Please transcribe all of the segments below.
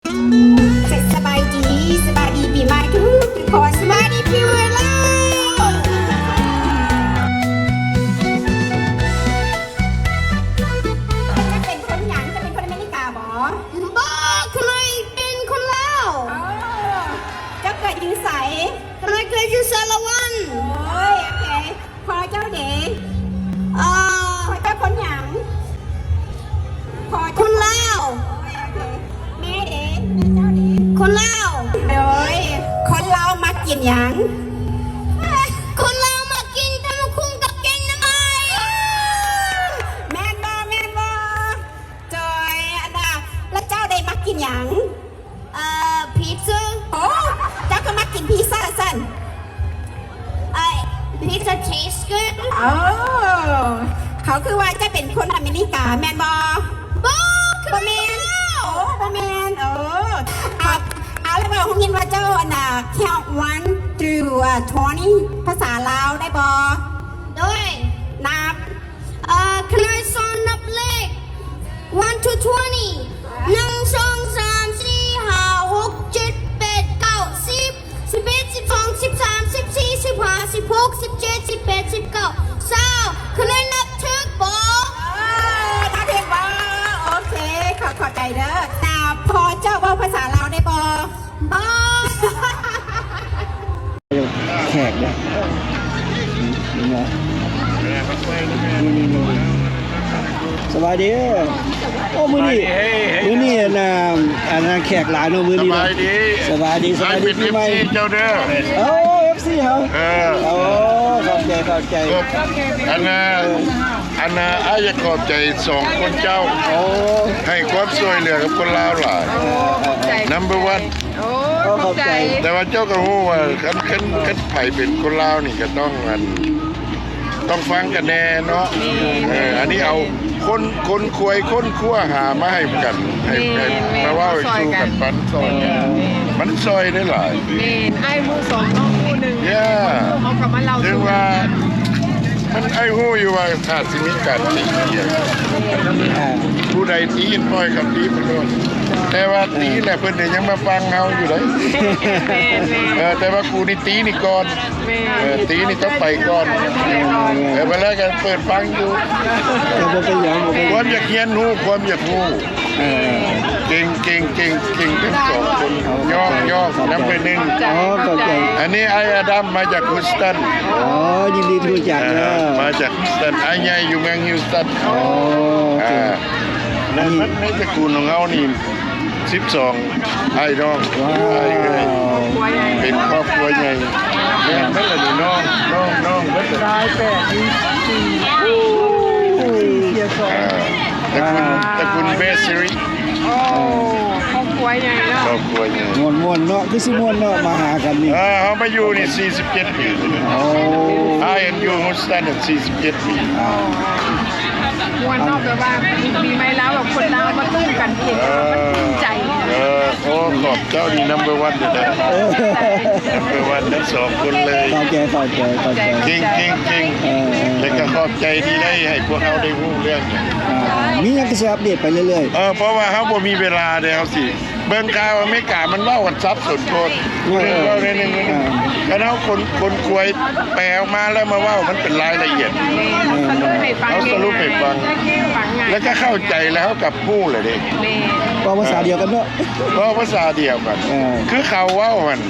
ສະບາຍດີ ສະບາຍດີປີໃໝ່ທຸກໆຄົນ ສະບາຍດີປີໃໝ່ລາວ. ເຈົ້າເປັນຄົນຫຍັງ? ເຈົ້າເປັນຄົນອາເມລິກາບໍ? ບໍ່, ຂ້ານ້ອຍເປັນຄົນລາວ. ອໍ ເຈົ້າເກີດຢູ່ໃສ? ຂ້ານ້ອຍເກີດຢູ່ສາລະວັນ. ໂອ້ຍ ໂອເຄ. ພໍ່ເຈົ້າເດ? ເອີ ພໍ່ເຈົ້າຄົນຫຍັງ? ພໍ່ເຈົ້າຄົນລາວ. ໂອ້ຍ ໂອເຄ. ແມ່ເດ? ແມ່ເຈົ້າເດ? ຄົນລາວ. ໂດຍ ຄົນລາວມັກກິນຫຍັງ? ຄົນລາວມັກກິນຕຳບັກຫຸ່ງກັບແກງໜໍ່ໄມ້. ແມ່ນບໍ່? ແມ່ນບໍ່? ໂດຍ ອັນນ່າ ແລ້ວເຈົ້າເດມັກກິນຫຍັງ? ເອີ pizza. ໂອ້ ເຈົ້າກໍມັກກິນພິຊຊາຊັ້ນ. ເອີ pizza tastes good. ໂອ້ ເຂົາຄືວ່າເຈົ້າເປັນຄົນອາເມລິກາແມ່ນບໍ່? ບໍ່ ບໍ່ແມ່ນ. ໂອ້ ບໍ່ແມ່ນ. ໂອ້ ເອົາ ເອົາ ແລ້ວເວົ້າ ຮູ້ຍິນວ່າເຈົ້າ ອັນນ່າ count one through twenty ພາສາລາວໄດ້ບໍ່? ໂດຍ ນັບ. ເອີ ຂ້ານ້ອຍສອນນັບເລກ one to twenty. ໜຶ່ງ ສອງ ສາມ ສີ່ ຫ້າ ຫົກ ເຈັດ ແປດ ເກົ້າ ສິບ ສິບເອັດ ສິບສອງ ສິບສາມ ສິບສີ່ ສິບຫ້າ ສິບຫົກ ສິບເຈັດ ສິບແປດ ສິບເກົ້າ ຊາວ. ຂ້ານ້ອຍນັບຖືກບໍ່? ເອີ ນັບຖືກບໍ່? ໂອເຄ ຂໍ ຂອບໃຈເດີ. ຕາພໍ່ເຈົ້າເວົ້າພາສາລາວໄດ້ບໍ່? ບໍ່. ແຂກເດ້ ນີ້ ນີ້ ນີ້ ສະບາຍດີ. ໂອ້ ມື້ນີ້ ສະບາຍດີ ເຮີ້ຍ ເຮີ້ຍ ມື້ນີ້ ອັນນ່າ ອັນນ່າ ແຂກຫຼາຍເນາະມື້ນີ້ເນາະ. ສະບາຍດີ ສະບາຍດີ ສະບາຍດີປີໃໝ່ ເຈົ້າເດີ. ໂອ້ ເອັຟຊີ ເຮົາ. ເອີ ໂອ້ ຂອບໃຈ ຂອບໃຈ. ອັນນ່າ ເອີ ອັນນ່າ ອ້າຍຢາກຂອບໃຈສອງຄົນເຈົ້າ. ໂອ້ ໃຫ້ຄວາມຊ່ວຍເຫຼືອກັບຄົນລາວຫຼາຍ. ເອີ ເອີ ເອີ number one. ໂອ້ ຂອບໃຈ. ແຕ່ວ່າເຈົ້າກໍຮູ້ວ່າ ຄັນ ຄັນ ຄັນໃຜເປັນຄົນລາວນີ້ກໍຕ້ອງ ອັນ ຕ້ອງຟັງກັນແດ່ເນາະ. ແມ່ນ. ເອີ ອັນນີ້ເອົາ ແມ່ນ ຄົນ ຄົນຄວາຍ ຄົ້ນຄວ້າຫາມາໃຫ້ກັນ ໃຫ້ ແມ່ນ ໃຫ້ ແມ່ນ ມາເວົ້າສູ່ກັນ ຊ່ອຍກັນ ປັນຊ່ອຍກັນ. ແມ່ນ ມັນຊ່ອຍໄດ້ຫຼາຍ. ແມ່ນ. ອ້າຍໝູ່ສອງ ນ້ອງໝູ່ໜຶ່ງ. ຢ່າ ເຮົາກໍມາເລົ່າສູ່ກັນ. ເຖິງວ່າ ມັນ ອ້າຍຮູ້ຢູ່ວ່າຖ້າຊິມີການຕີກັນ ອ່າ ຜູ້ໃດຕີ ປ່ອຍເຂົາຕີໄປໂລດ. ແຕ່ວ່າຕີແລ້ວເພິ່ນກໍຍັງມາຟັງເຮົາຢູ່ເດ້. ແມ່ນໆ. ເອີ ແຕ່ວ່າກູນີ້ຕີນີ້ກ່ອນ. ແມ່ນ. ເອີ ຕີນີ້ຕ້ອງໄປກ່ອນ. ແມ່ນໆ. ເອີ ບັດແລ້ວກໍເປີດຟັງຢູ່. ກໍບໍ່ເປັນຫຍັງ ບໍ່ເປັນຫຍັງ. ຄວາມຢາກຮຽນຮູ້ ຄວາມຢາກຮູ້. ເອີ ເກັ່ງ ເກັ່ງ ເກັ່ງ ເກັ່ງທັງສອງຄົນ. ໂອ້ ຍອກ ຍອກ ຂອບໃຈ ນຳເພິ່ນໜຶ່ງ. ອໍ ຂອບໃຈ. ອັນນີ້ອ້າຍອາດຳມາຈາກ Houston. ອໍ ຍິນດີທີ່ຮູ້ຈັກເດີ. ອ່າ ມາຈາກ Houston. ອ້າຍໃຫຍ່ຢູ່ເມືອງ Houston. ໂອ້ ໂອເຄ. ອ່າ ໃນ ອັນນີ້ ໃນຕະກູນຂອງເຮົານີ້ ສິບສອງອ້າຍນ້ອງ. ວ້າວ ອ້າຍເອື້ອຍ ເປັນຄອບຄົວໃຫຍ່. ແມ່ນເບິດລະນີ້ ນ້ອງ ນ້ອງ ນ້ອງເບິດລະ. ຊາວແປດ ສີ່ ສີ່ ເສຍສອງ. ອ່າ ຕະກຸນ ຕະກຸນເບສິລິ. ໂອ້ ຄອບຄົວໃຫຍ່ເນາະ. ຄອບຄົວໃຫຍ່. ມ່ວນໆເນາະ ຄືຊິມ່ວນເນາະ ມາຫາກັນນີ້. ເອີ ເຮົາມາຢູ່ນີ້ສີ່ສິບເຈັດປີແລ້ວ. ໂອ້ ອ້າຍຢູ່ Houston ສີ່ສິບເຈັດປີ. ມ່ວນເນາະ ແບບວ່າມີໄມ້ລາວ ແບບຄົນລາວມາຕຸ້ມກັນ ເຫັນແລ້ວມັນປຶ້ມໃຈ. ເອີ ໂອ້ ຂອບເຈົ້ານີ້ number one ເດີ. ເອີ number one ທັງສອງຄົນເລີຍ. ຂອບໃຈ ຂອບໃຈ ຂອບໃຈ. ເກັ່ງ ເກັ່ງ ເກັ່ງ. ເອີ ເອີ ແລ້ວກໍຂອບໃຈທີ່ໄດ້ໃຫ້ພວກເຮົາໄດ້ຮູ້ເລື່ອງ. ອ່າ ມີຫຍັງກໍຊິອັບເດດໄປເລື້ອຍໆ. ເອີ ເພາະວ່າເຮົາບໍ່ມີເວລາເດ້ ເຮົາຊິ ເບິ່ງຂ່າວອາເມລິກາ ມັນເວົ້າກັນສັບສົນໂພດ. ເອີ ຜູ້ໜຶ່ງເວົ້າແນວໜຶ່ງ ເອີ ຄັນເຮົາຂົນ ຂົນຂວາຍແປອອກມາແລ້ວມາເວົ້າ ມັນເປັນລາຍລະອຽດ. ແມ່ນ ເຮົາສະຫຼຸບໃຫ້ຟັງ ແລ້ວກໍເຂົ້າໃຈ ແລ້ວເຮົາກໍຮູ້ແລ້ວເດ້. ແມ່ນ ເວົ້າພາສາດຽວກັນເນາະ. ເວົ້າພາສາດຽວກັນ. ເອີ ຄືເຂົາເວົ້າຫັ້ນ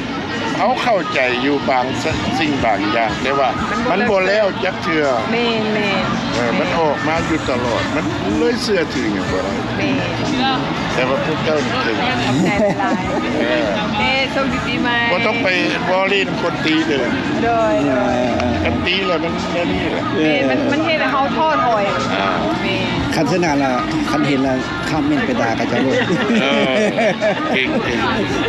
ເຮົາເຂົ້າໃຈຢູ່ບາງ ສ- ສິ່ງບາງຢ່າງ ແຕ່ວ່າມັນບໍ່ແລ້ວຈັກເທື່ອ. ແມ່ນໆ. ເອີ ແມ່ນ ມັນອອກມາຢູ່ຕະຫຼອດ ມັນເລີຍເຊື່ອຖືຫຍັງບໍ່ໄດ້. ແມ່ນ ແຕ່ວ່າພວກເຈົ້ານີ້ເກັ່ງ. ຂອບໃຈຫຼາຍໆ. ເອີ ເອີ ໂຊກດີປີໃໝ່. ບໍ່ຕ້ອງໄປວໍຣີນຳຄົນຕີເດີ. ໂດຍ ເອີ ເອີ ເອີ ຄັນຕີແລ້ວມັນແນວນີ້ແຫຼະ. ເອີ ແມ່ນ ມັນ ມັນເຮັດໃຫ້ເຮົາທໍ້ຖອຍ. ອ່າ ແມ່ນ. ຄັນຊະນະລະ ຄັນເຫັນລະ ຄອມເມັນໄປດ່າເຂົາເຈົ້າໂລດ. ເອີ ເກັ່ງ ເກັ່ງ.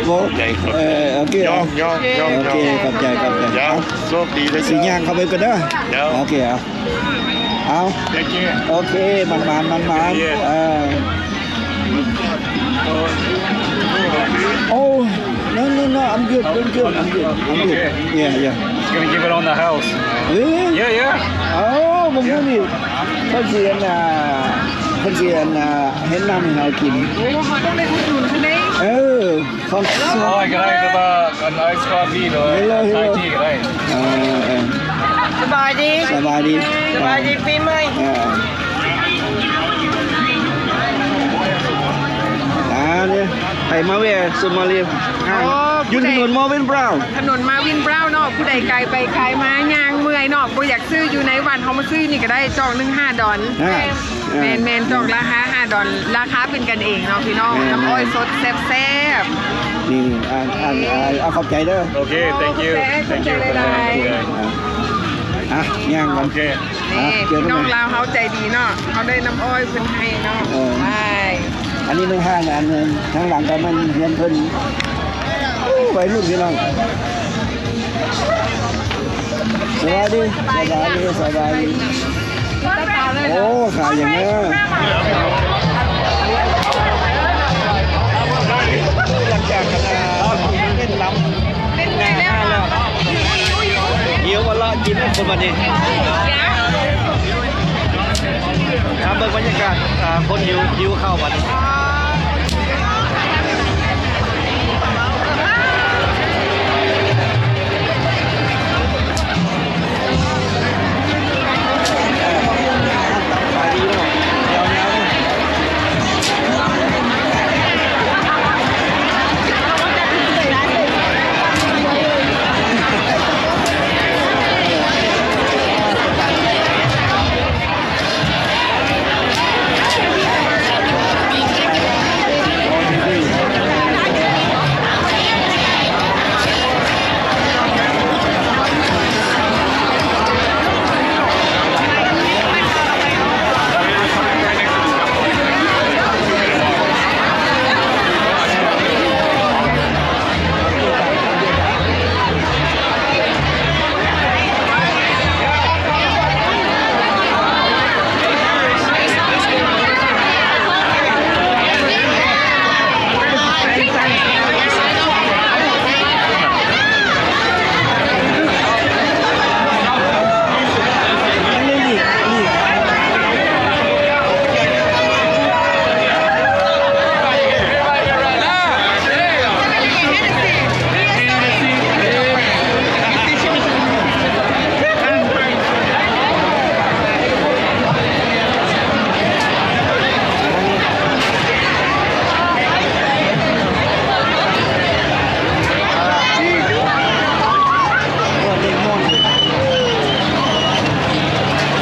ບໍ່ ຂອບໃຈ ຂອບໃຈ. ເອີ ໂອເຄ ຍອມ ຍອມ ຍອມ. ໂອເຄ ຂອບໃຈ ຂອບໃຈ. ເອົາ ໂຊກດີເດີ. ຊິຍ່າງເຂົ້າໄປກ່ອນເດີ. ໂອເຄ ເອົາ ເອົາ ໂອເຄ ໂອເຄ ໝານໆ ໝານໆ. ເອີ Oh, no, no, no, I'm good, I'm good, I'm good, I'm good. Yeah, yeah. Just gonna give it on the house. Really? Yeah, yeah. Oh, ມື້ນີ້ເພິ່ນຊິ ອັນນ່າ ເພິ່ນຊິ ອັນນ່າ ເຮັດນ້ຳໃຫ້ເຮົາກິນ. ໂອ້ ເຮົາຕ້ອງໄດ້ອຸດໜູນເພິ່ນເດ້. ເອີ. ຄອນເສີດ ໂອ້ຍ ກໍໄດ້ ແຕ່ວ່າອັນໄອສຄອບນີ້ໂດຍ ເຮັດເລີຍ ເຮັດເລີຍ ໄທທີ່ກໍໄດ້ ເອີ ເອີ ສະບາຍດີ ສະບາຍດີ ສະບາຍດີປີໃໝ່ ເອີ ອ່າ ນີ້ ໃຜມາແວ່ຊຸມມາລີ ໂອ້ ຢູ່ຖະໜົນມາວິນບຣາວ ຖະໜົນມາວິນບຣາວເນາະ ຜູ້ໃດໄກໄປໄກມາ ຍ່າງເມື່ອຍເນາະ ບໍ່ຢາກຊື້ຢູ່ໃນວັດ ເຮົາມາຊື້ຢູ່ນີ້ກໍໄດ້ ຈອກໜຶ່ງຫ້າດອນ ອ່າ ແມ່ນໆ ຈອກລາຄາຫ້າດອນ ລາຄາເປັນກັນເອງເນາະພີ່ນ້ອງ ແມ່ນໆ ນ້ຳອ້ອຍສົດແຊບໆ ນີ້ໆ ອ່ານ ອ່ານ ອ່ານ ເອົາຂອບໃຈເດີ ໂອເຄ thank you ຂອບໃຈ thank you ຂອບໃຈຫຼາຍໆ ອ່າ ອ່າ ຍ່າງກັນ ໂອເຄ ນີ້ ອ່າ ພີ່ນ້ອງລາວເຮົາໃຈດີເນາະ ເຮົາໄດ້ນ້ຳອ້ອຍເພິ່ນໃຫ້ເນາະ ເອີ ໄປ ອັນນີ້ໜຶ່ງຫ້າງ ອັນທາງຫຼັງກໍແມ່ນເຮືອນເພິ່ນ ໂອ້ ໄວລຸ້ນພີ່ນ້ອງ ສະບາຍດີ ສະບາຍດີ ສະບາຍດີ ໂອ້ ຂາຍຫຍັງເນາະ ຫິວມາເລາະກິນຄົນບັດນີ້ ມາເບິ່ງບັນຍາກາດ ອ່າ ຄົນຫິວ ຫິວເຂົ້າບັດນີ້.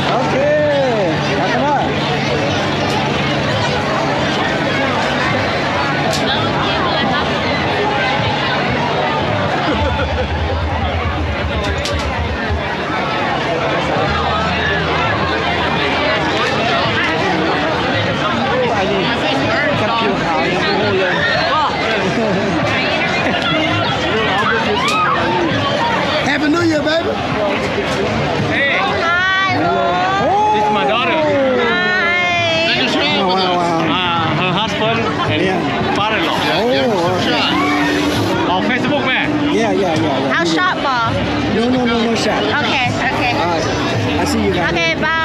ໂອເຄ ຄັກຂະໜາດ. ອັນນີ້ກັບຜິວຂາວຍັງບໍ່ຮູ້ເລີຍ. Happy New Year, baby. Hey. Hi. Hello. Oh. This is my daughter. Hi. Wow, wow, wow. Uh, her husband and father-in-law. Oh, okay. On Facebook, man. Yeah, yeah, yeah, yeah. I'll shop more. No, no, no, no shop. Okay, okay. All right. I see you guys. Okay, bye.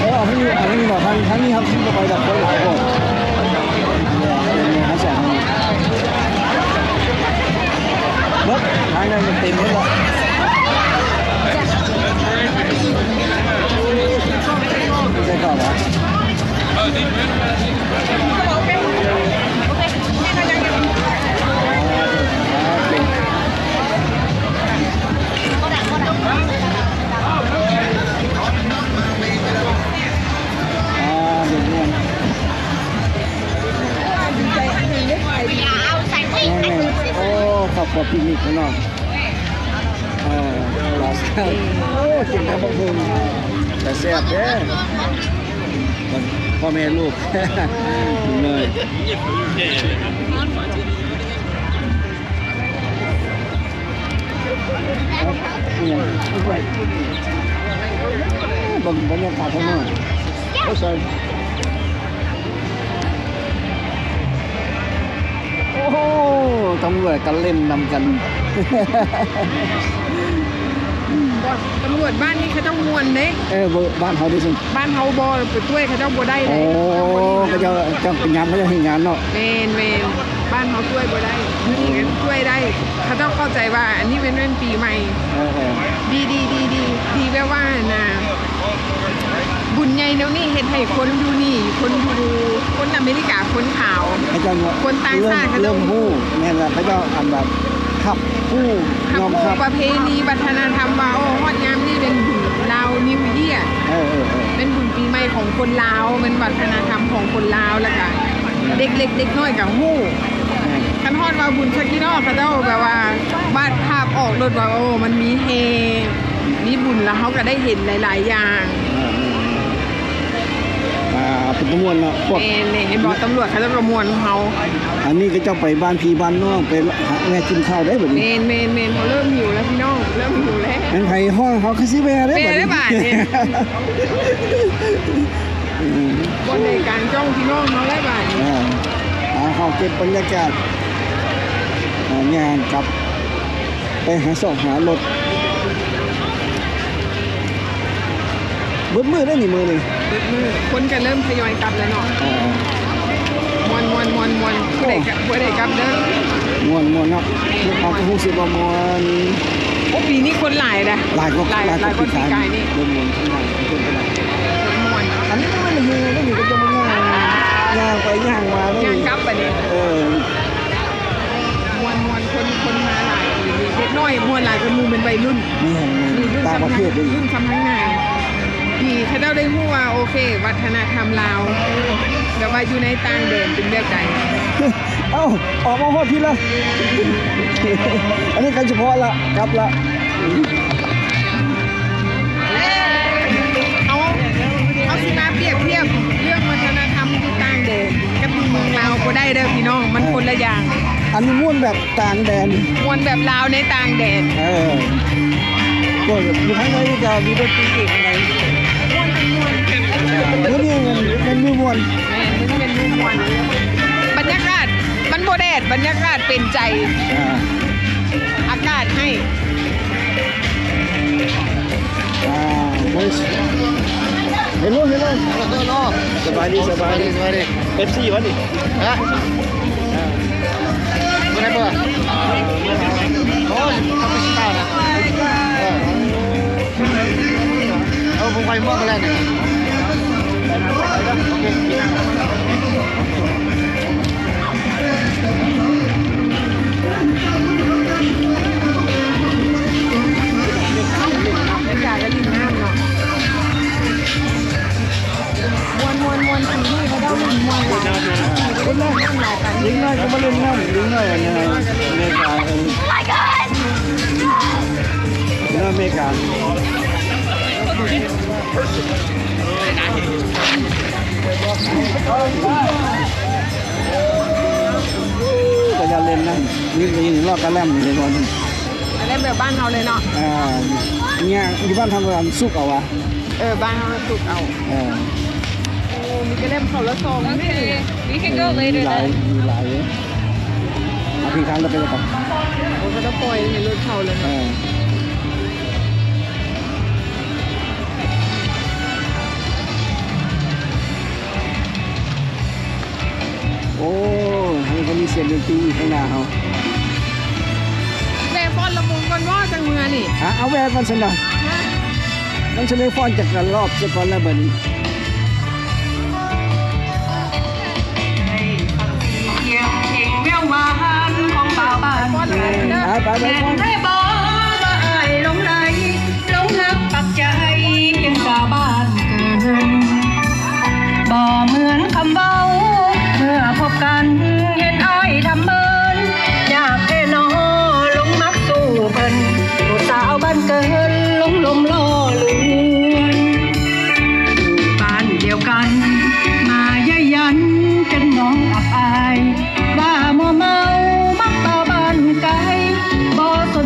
ເອີ ເອົາທາງນີ້ ເອົາທາງນີ້ເນາະ ທາງ ທາງນີ້ເຮົາຊິບໍ່ໄປດອກ ໄປດອກ ເອີ ເອີ ເຮົາສອງທາງນີ້ ເບິດ ທາງນັ້ນມັນເຕັມໝົດແລ້ວ ໃສ່ເຂົ້າລະ. ໂອ້ ຄອບຄົວປິກນິກເນາະ. ເອີ ລາວສາວ ໂອ້ ກິນຕຳບັກຫຸ່ງ ແຕ່ແຊບເດ້ ພໍ່ແມ່ລູກ ເອີ ເບິ່ງບັນຍາກາດຂ້າງນອກ. ໂອ້ ໂອ້ ຕຳຫຼວດກໍຫຼິ້ນນຳກັນ. ຕຳຫຼວດບ້ານນີ້ເຂົາເຈົ້າມ່ວນເດ້. ເອີ ເບິ່ງບ້ານເຮົາເດ້ຊັ້ນ ບ້ານເຮົາບໍ່ໄປຊ່ວຍເຂົາເຈົ້າບໍ່ໄດ້ເດ້. ໂອ້ ເຂົາເຈົ້າ ເຈົ້າໄປຍາມເຂົາເຈົ້າເຮັດງານເນາະ. ແມ່ນໆ ບ້ານເຮົາຊ່ວຍບໍ່ໄດ້ ຢູ່ນີ້ກໍຊ່ວຍໄດ້. ເຂົາເຈົ້າເຂົ້າໃຈວ່າອັນນີ້ແມ່ນ ແມ່ນປີໃໝ່. ເອີໆ ດີໆໆໆ ດີແບບວ່ານະ ບຸນໃຫຍ່ແນວນີ້ເຮັດໃຫ້ຄົນຢູ່ນີ້ ຄົນຢູ່ ຄົນອາເມລິກາ ຄົນຂາວ ເຂົາເຈົ້າ ຄົນຕ່າງຊາດ ເຂົາເຈົ້າຮູ້. ແມ່ນລະ ເຂົາເຈົ້າອັນວ່າຮັບຮູ້ ຮັບຮູ້ ຍອມຮັບປະເພນີວັດທະນະທຳວ່າ ໂອ້ ຮອດຍາມນີ້ແມ່ນບຸນລາວນິວເຢຍ. ເອີໆໆ ແມ່ນບຸນປີໃໝ່ຂອງຄົນລາວ ແມ່ນວັດທະນະທຳຂອງຄົນລາວ ແລ້ວກະເດັກເລັກເດັກນ້ອຍກະຮູ້. ຄັນຮອດວ່າບຸນຊະກີເນາະ ເຂົາເຈົ້າແບບວ່າວາດພາບອອກໂລດວ່າ ໂອ້ ມັນມີແຮ່ ມີບຸນ ແລ້ວເຮົາກໍໄດ້ເຫັນຫຼາຍໆຢ່າງ. ອ່າ ເປັນຕາມ່ວນເນາະ ພວກ ແມ່ນໆ ເຫັນບໍ່ ຕຳຫຼວດເຂົາເຈົ້າກໍມ່ວນເຮົາ. ອັນນີ້ເຂົາເຈົ້າໄປບ້ານພີ່ບ້ານນ້ອງ ໄປຫາແວ່ກິນເຂົ້າໄດ້ບັດນີ້. ແມ່ນໆໆ ເຮົາເລີ່ມຫິວແລ້ວພີ່ນ້ອງ ເລີ່ມຫິວແລ້ວ. ແມ່ນໃຜຮ້ອງ ເຮົາຄືຊິແວ່ໄດ້ບັດນີ້ ແມ່ນໄດ້ບາດນີ້. ອືມ ບ່ອນໃດກາງຈ້ອງພີ່ນ້ອງເຮົາໄດ້ບາດນີ້. ອ່າ ເຮົາເກັບບັນຍາກາດ ອ່າ ຍ່າງກັບໄປຫາຊອກຫາລົດ. ເບິດມື້ເດ້ນີ້ ມື້ນີ້ເບິດມື້ ຄົນກໍເລີ່ມທະຍອຍກັບແລ້ວເນາະ. ອ່າ ມ່ວນໆໆໆ ຜູ້ໃດ ໂອ້ ຜູ້ໃດກັບເດີ. ມ່ວນໆເນາະ ເຮົາກໍຮູ້ສຶກວ່າມ່ວນ. ໂອ້ ປີນີ້ຄົນຫຼາຍນະ ຫຼາຍກວ່າ ຫຼາຍ ຫຼາຍກວ່າປີກາຍນີ້. ມ່ວນໆ ຄົນຫຼາຍ ຄົນຫຼາຍ ຄົນມ່ວນ. ອັນນີ້ມັນແມ່ນເຮເດ້ນີ້ ກໍຈະມາຍ່າງ ຍ່າງໄປຍ່າງມາເດ້ນີ້ ຍ່າງກັບໄປນີ້. ເອີ ມ່ວນໆ ຄົນ ຄົນມາຫຼາຍ ເດັກນ້ອຍມ່ວນຫຼາຍກວ່າໝູ່ແມ່ນໄວລຸ້ນ. ແມ່ນໆ ຕ່າງປະເທດເດ້ ລຸ້ນຄຳທັງນາຍ. ດີ ເຂົາເຈົ້າໄດ້ຮູ້ວ່າ ໂອເຄ ວັດທະນະທຳລາວ ແບບວ່າຢູ່ໃນຕ່າງແດນເປັນແບບໃດ. ເອົ້າ ອອກມາຮອດພີ້ລະ ອັນນີ້ຄັນສະເພາະລະ ກັບລະ. ເຮົາ ເຮົາຊິມາປຽບທຽບເລື່ອງວັດທະນະທຳຢູ່ຕ່າງແດນກັບຢູ່ເມືອງລາວບໍ່ໄດ້ເດີພີ່ນ້ອງ ມັນຄົນລະຢ່າງ. ອັນນີ້ມ່ວນແບບຕ່າງແດນ ມ່ວນແບບລາວໃນຕ່າງແດນ. ເອີ ໂອ້ຍ ຢູ່ທາງໃນນີ້ກໍມີດົນຕີອີກ. ມ່ວນ ມ່ວນ ມື້ນີ້ແມ່ນ ແມ່ນມື້ມ່ວນ. ແມ່ນ ມື້ນີ້ແມ່ນມື້ມ່ວນ ບັນຍາກາດມັນບໍ່ແດດ ບັນຍາກາດເປັນໃຈ. ອ່າ ອາກາດໃຫ້ ອ່າ ເຮລໂລ ເຮລໂລ ສະບາຍດີ ສະບາຍດີ ສະບາຍດີ. ເອັຟຊີ ຫວານີ້ ຮະ? ອ່າ ບໍ່ໄດ້ເປີດ. ໂອ້ຍ ທຳມະຊາດນະ. ເອີ ເອົາ ຜົມໄປເມືອງໄປແລ້ວນີ້. ໂອເຄ ບາຍກາດກໍຫຼິ້ນນ້ຳເນາະ. ມ່ວນໆໆ ປີນີ້ເຂົາເຈົ້າຫຼິ້ນມ່ວນຫຼາຍ ເດັກນ້ອຍກໍມາຫຼິ້ນນ້ຳ ເດັກນ້ອຍອັນນັ້ນ ອາເມລິກາ ເອີ ເດັກນ້ອຍອາເມລິກາ ກໍຢາກຫຼິ້ນນຳ ນີ້ ນີ້ລອກກະແລັມ ເຫັນບໍ່ນີ້ ກະແລັມແບບບ້ານເຮົາເລີຍເນາະ. ອ່າ ນີ້ຢູ່ບ້ານເຮົາກໍສຸກເອົາຫວາ. ເອີ ບ້ານເຮົາສຸກເອົາ. ເອີ ໂອ້ ມີແຕ່ເຫຼັ້ມເຂົ້າລະຊອງ. ໂອເຄ we can go later then. ມີຫຼາຍ ມີຫຼາຍເດ້. ເອົາ ທີ່ທາງລົດໄປກ່ອນ. ໂອ້ ເຂົາຕ້ອງປ່ອຍໃຫ້ລົດເຂົ້າແລ້ວເນາະ. ເອີ ໂອ້ ເຮົາກໍມີສຽງດົນຕີຢູ່ຂ້າງໜ້າເຮົາ. ແວ່ຟ້ອນລຳວົງກ່ອນບໍ່ ຈັ່ງເມືອນີ້. ອ່ະ ເອົາແວ່ກ່ອນຊັ້ນນະ. ນຳສະເໜີຟ້ອນຈັກລອບຊະກ່ອນລະບັດນີ້. ໄດ້ຟັງສຽງເພງແວວຫວານຂອງບ່າວບ້ານເກີນ. ອ່າ ໄປໆໆ ແມ່ນແທ້ບໍ່ວ່າອ້າຍຫຼົງໄຫຼ ຫຼົງຮັກປັກໃຈພຽງສາວບ້ານເກີນ. ບໍ່ເໝືອນຄຳເວົ້າເມື່ອພົບກັນ ເຫັນອ້າຍທຳເມີນ ຍາກແທ້ໜໍຫຼົງມັກສູ້ເພິ່ນ ຜູ້ສາວບ້ານເກີນຫຼົງລົມຫຼໍ່ລວນ. ຢູ່ບ້ານດຽວກັນ ມາຢ້າຍຢັນ ຈົນນ້ອງອັບອາຍ ວ່າມົວເມົາມັກບ່າວບ້ານໄກ ບໍ່ສົນ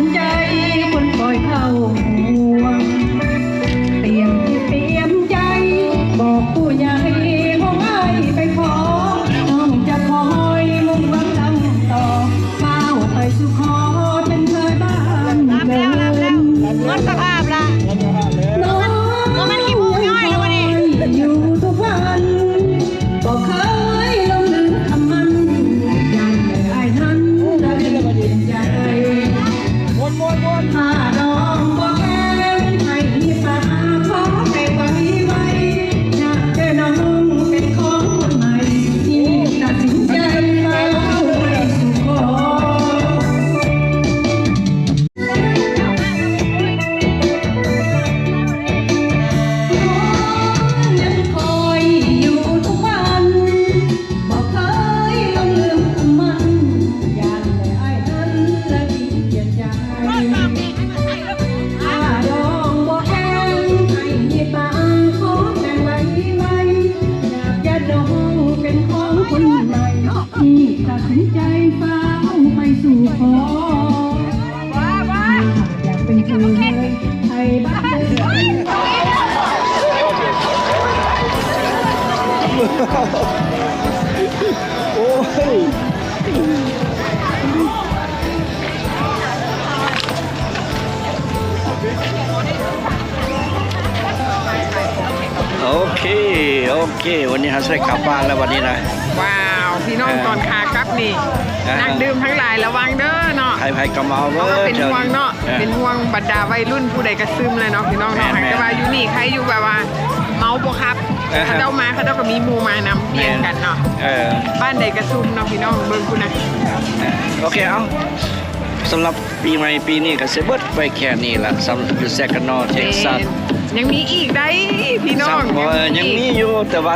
ເຈົ້າເຮົາເປັນຂອງຄົນໃໝ່ ນີ້ຕັດສິນໃຈຟ້າວໄປສູ່ຂໍ ຢາກເປັນເຂີຍໃຫ້ບ້ານ ໂອ້ຍ. ໂອເຄ ໂອເຄ ວັນນີ້ເຮົາຊິໄດ້ກັບບ້ານແລ້ວບັດນີ້ນະ. ວ້າວ ພີ່ນ້ອງ ເອີ ຕອນຂາກັບນີ້ ເອີ ນັກດື່ມທັງຫຼາຍລະວັງເດີເນາະ ໃຜໆກໍເມົາເບີດ ເພາະວ່າເປັນຫ່ວງເນາະ ເອີ ເປັນຫ່ວງບັນດາໄວລຸ້ນ ຜູ້ໃດກໍຊຶມແຫຼະເນາະ ພີ່ນ້ອງເນາະ. ແມ່ນໆ ແຕ່ວ່າຢູ່ນີ້ໃຄຢູ່ ແບບວ່າເມົາບໍ່ຂັບ ເອີ ເຂົາເຈົ້າມາ ເຂົາເຈົ້າກໍມີໝູ່ມານຳ ແມ່ນ ປ່ຽນກັນເນາະ ເອີ ບ້ານໃດກໍຊຶມເນາະ ພີ່ນ້ອງ ເບິ່ງພຸ້ນນະ. ເອີ ໂອເຄ ເອົາ ສຳລັບ ປີໃໝ່ປີນີ້ກໍຊິເບິດໄປແຄ່ນີ້ລະ ສຳລັບຢູ່ Saginaw Texas ແມ່ນ ຍັງມີອີກໄດ໋ພີ່ນ້ອງ ຍັງມີອີກ ຍັງມີຢູ່ ແຕ່ວ່າ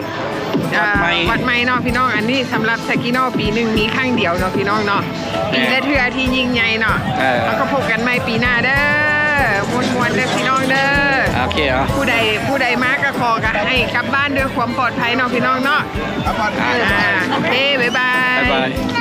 ອ່າ ວັດໃໝ່ ວັດໃໝ່ເນາະພີ່ນ້ອງ. ອັນນີ້ສຳລັບ Saginaw ປີໜຶ່ງມີຄັ້ງດຽວເນາະພີ່ນ້ອງເນາະ ແມ່ນ ປີລະເທື່ອທີ່ຍິ່ງໃຫຍ່ເນາະ. ເອີ ເຮົາກໍພົບກັນໃໝ່ປີໜ້າເດີ ມ່ວນໆເດີພີ່ນ້ອງເດີ. ໂອເຄ ເອົາ ຜູ້ໃດ ຜູ້ໃດມາກໍຂໍກໍໃຫ້ກັບບ້ານດ້ວຍຄວາມປອດໄພເນາະ ພີ່ນ້ອງເນາະ. ອ່າ ໂອເຄ ບາຍບາຍ ບາຍບາຍ.